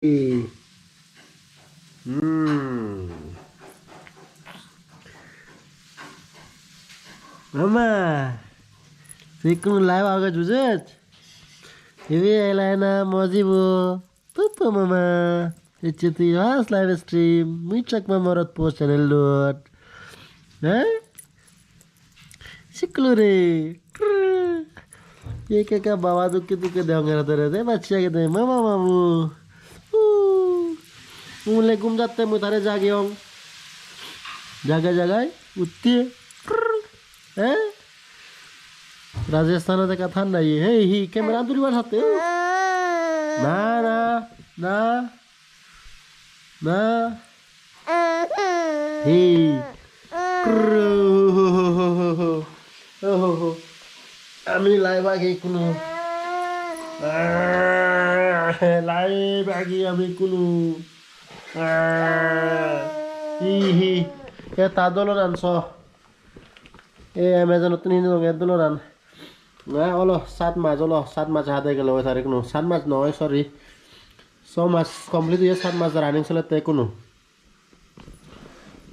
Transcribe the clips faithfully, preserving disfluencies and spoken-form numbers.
Hmm. Mama, sikkun live age jujut. Ibe elai na mojibo. Pupu mama. Ecche tui first live stream. Mui Chakma Morot Post channel dot. Eh? Sikkulo re. Ye ke ka baba dukke dukke deong era tere de bacche age de mama mamu. Uh. Mule gum jatte mui tare jageyong. Jagai jagai utti. Eh? Rajasthan ekka thanda ye. Hey, hi camera duribar satte. Na, na, na. Na. Hi. Krrrr. Ohoho. Ami live agi kunu. Ah, live agi ami kunu. Ah. Hi, hi. Eta doloran so. E Amazon-ottun hini dong, e doloran. Na, olo, sat maj olo, sat maj hade gelo, e tarikh no, sat maj noi, sorry. So maj complete oye, sat maj running solette ekkuno.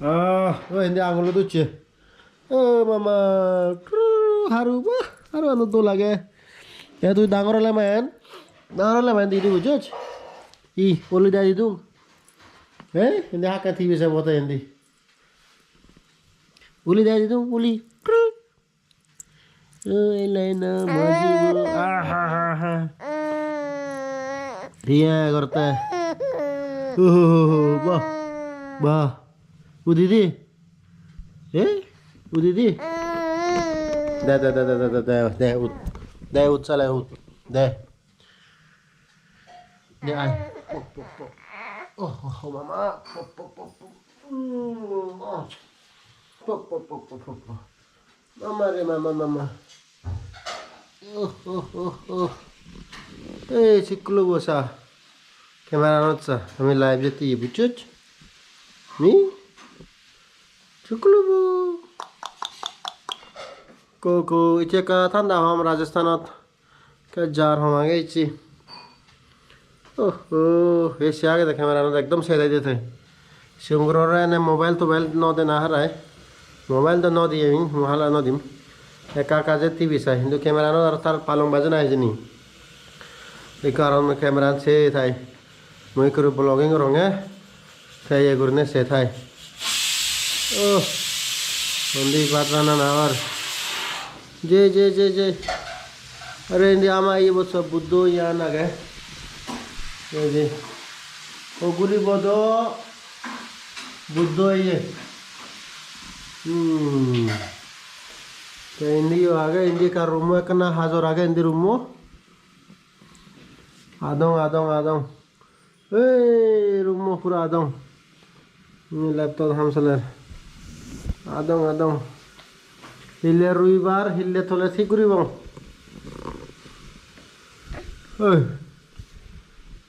Ah, o indi angul ducche. O mama, kru, haru, bah, haru anu dol age. E tui dangor ole maen, dangor ole maen di di bujoj. I, uli dai di dung. Eh, indi hakka T V se bote indi. Uli dai di dung, uli. Kru. Oi, lai na, moji bo. Ah, ha, ha, ha. Iya, gorta. Uhuhuhu, bah. Bah. Udidi. Eh? Udidi. De, de, de, de, de, de, de, de, ut. De, ut, sale, ut. De. De, ai. Pop, pop, pop. Oh, oh, oh, mama. Pop, pop, pop, pop. Mm, oh. Pop, pop, pop, pop, pop. Mama re mama, mama. Oh, oh, oh, oh. Ei, sikkulo bosa. Camera not sa. Ami live jeti buchut. Mi? Sikkulo bo. Ko, ko, icheka thanda hom Rajasthanot. Ekka jar hom age ecche. Oh, oh, ei se agede camera-anot ekdom se dai de te. Sigon gurore ene mobile tobile no dena harai. Mobile do no diyei, mui hala no dim. Ekka ekka je T V sai, hintu camera-anot aro tar palong baje na hijeni. Ei karon camera-an se thai. Mui ekko vlogging goronge, te iye gurinei se thai. Oh, undi bhat rana na or. Je, je, je, je. Are indi ama iye bot sob Buddho iyan age. Ei je. Uguri bodo Buddho iye. Hmm. Te indi yo age, indi ekkan room-o ekkana hajor age indi room-o. Adong, adong, adong. Ei, room-o pura adong. Indi laptop ham soler. Adong, adong. Hille ruibar, hille tole thik guribong. Oi.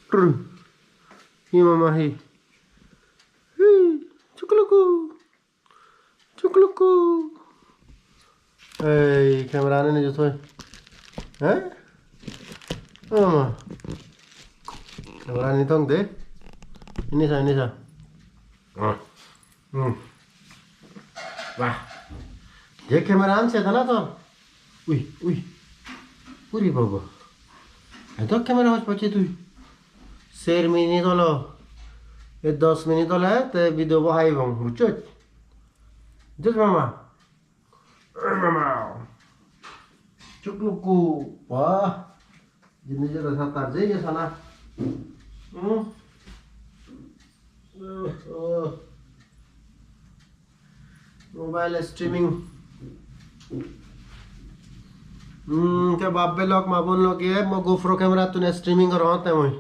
Trrr. Hi mama hi. Hi. Chukuluku. Chukluku. Ei, camera ani nejo thoi. Eh? O ma. Camera ani thong de. Ini sa, ini sa. Hmm. Wah. Je camera an se thana to. Ui, ui. Uri baba. Eto camera hoj pacche tui. Ser minute olo. E dos minute ole te video bo haibong, bucchoj? Bucchoj mama? Mama. Chukluku. Wah. Jindi jere satar je ye sala. Hmm. Oh, oh. Mobile streaming. Hmm, te bab bhei lok, ma bon lok, ye mo GoPro camera tun streaming gorongotte mui.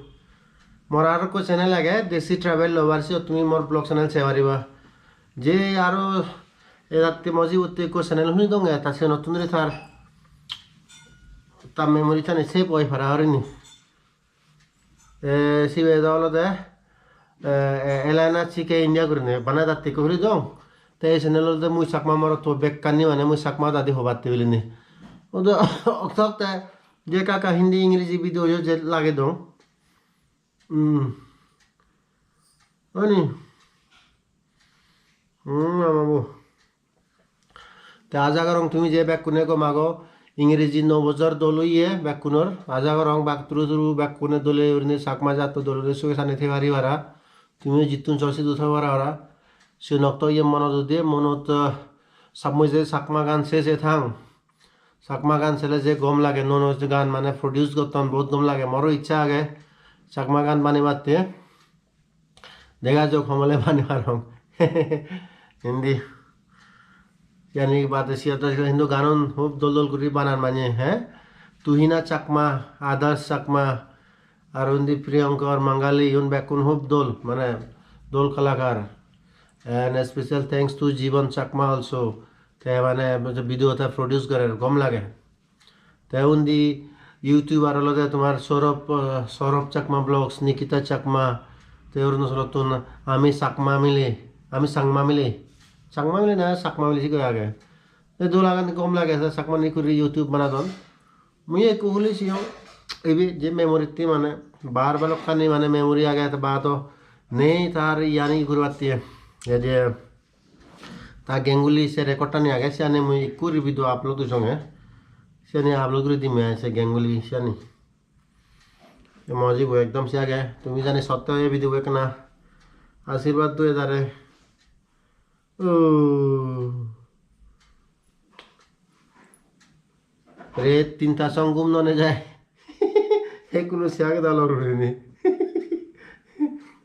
Mor aro ekko channel age, Desi Travel Lover, siyot tumi mor vlog channel sei pariba. Je aro edatte mo jibotte ekko channel huni donge, ta siyenottun duri tar ta memory tani save oi para orini. Te sibe do olode, eh, eh, Elena C K India gurinei bana datte ekko huli dong. Te ei channel olode mui Chakma morotto bekkani mane mui Chakma dadi hobatte bilinei. Odo okto okte je ekka ekka Hindi, Ingreji video yo je lage dong. Hmm. Oni. Hmm, ama bo. Te aja gorong tumi je bekkune gom ago, Ingreji nuo bojor dol oye bekkunor. Aja gorong bak turu turu bekkune dole gurinei Chakma jatto dol gurinei suge sane thei pari para. Tumi jittun so sidu thei para para. Siyen okto iye monot udi, monot, eh, sab mui je Chakma gan se se thang. Chakma gan sele je gom lage, nuo nuo je gan mane produce gotton, bahut gom lage. Moro iccha age Chakma gan banebatte. Dega jok homole bani parong. Indi. Yani bade siyot hintu ganun hub dol dol guri banan manye, he? Tuhina Chakma, Adarsh Chakma, aro indi Priyankar Mangali, iyun bekkun hub dol, mane dol kalakar. And a special thanks to Jiban Chakma also. Te mane video ta produce gorer, gom lage. Te undi YouTuber olode tomar Saurabh, eh, Saurabh Chakma Vlogs, Nikita Chakma, te Arunachalottun Ami Chakma Mile, Ami Changma Mile, Changma Mile na Chakma Mile sikke age. Te dol agon, gom lage, te Chakma ni guri YouTube banadon. Mui ekku huli siyong, ibe je memory-tti mane bar balokkani mane memory age, te ba to nei tar iyani guribatte. Ei je ta Ganguly se record-tani age, siyani mui ekku video upload guri songe. Siyani upload guri dim ai se Ganguly siyani. Emoji bo ekdom se age. Tumi jani sotte oye video bo ekkena ashirbad do edare. Oh. Ret tinta song gum no ne jai. Ekkuno se age dalor gurinei.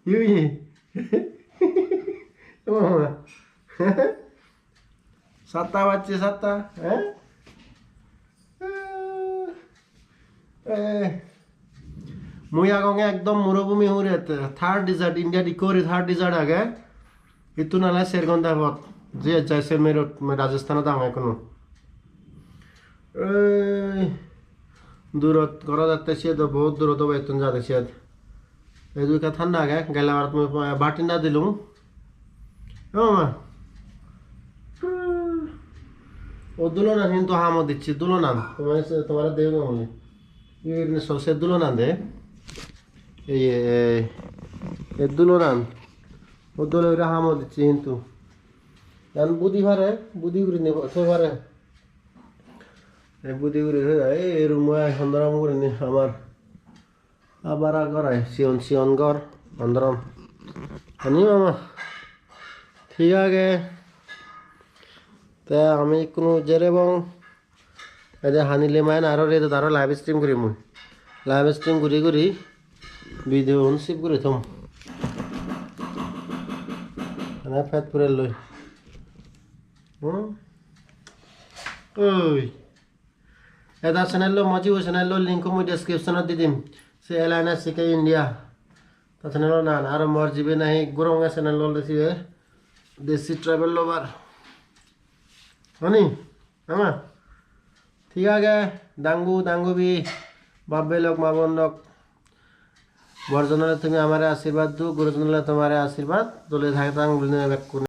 Yui. O mama. Satta bajje satta, eh? Eh. Mui agonge ekdom murubhumi huret, third desert, India-t ikko guri third desert age. Ittun ole ser ghonta pot. Je Jaisalmer-ot, mui Rajasthan-ot agonge ekkuno. Ei, durot ghoro jatte siyot do, bahut durot obo ittun jade siyot. Idu ekka thanda age, gelle bar mui ba-, batinda dilung. O ma. O dulonan hintu hamot dicche, dulonan. Tomare se, tomare degong mui. Ibe so se dulonan de. Ei, ei, ei dulonan. O dole guri hamot dicche hintu. Yan budi pare, budi gurinei thoi pare. Ei budi guri thoi, ei room-o ai hondorom gurinei amar. Abara gor ai, sigon sigon gor, hondorom. Ani mama. Thik age. Te ami ikkunu jerebong. Ede hani lemayan aro redot aro live stream gurim mui. Live stream guri guri video un save guri thum. Ana pet purelloi. Hmm? Oi. Eda channel lo, mojibo channel lo link mui description ot di dim. Se L N S C K India. Ta channel lo nan aro mor jibe nahi guronge channel lo de sibe. Desi travel lover. Ani? Ama? Thik age, dangu, dangubi, bab-bei lok, ma-bon lok. Borjon ole tumi amare ashirbad do, gurujon ole tomare ashirbad, dole thai tang buline bekkune.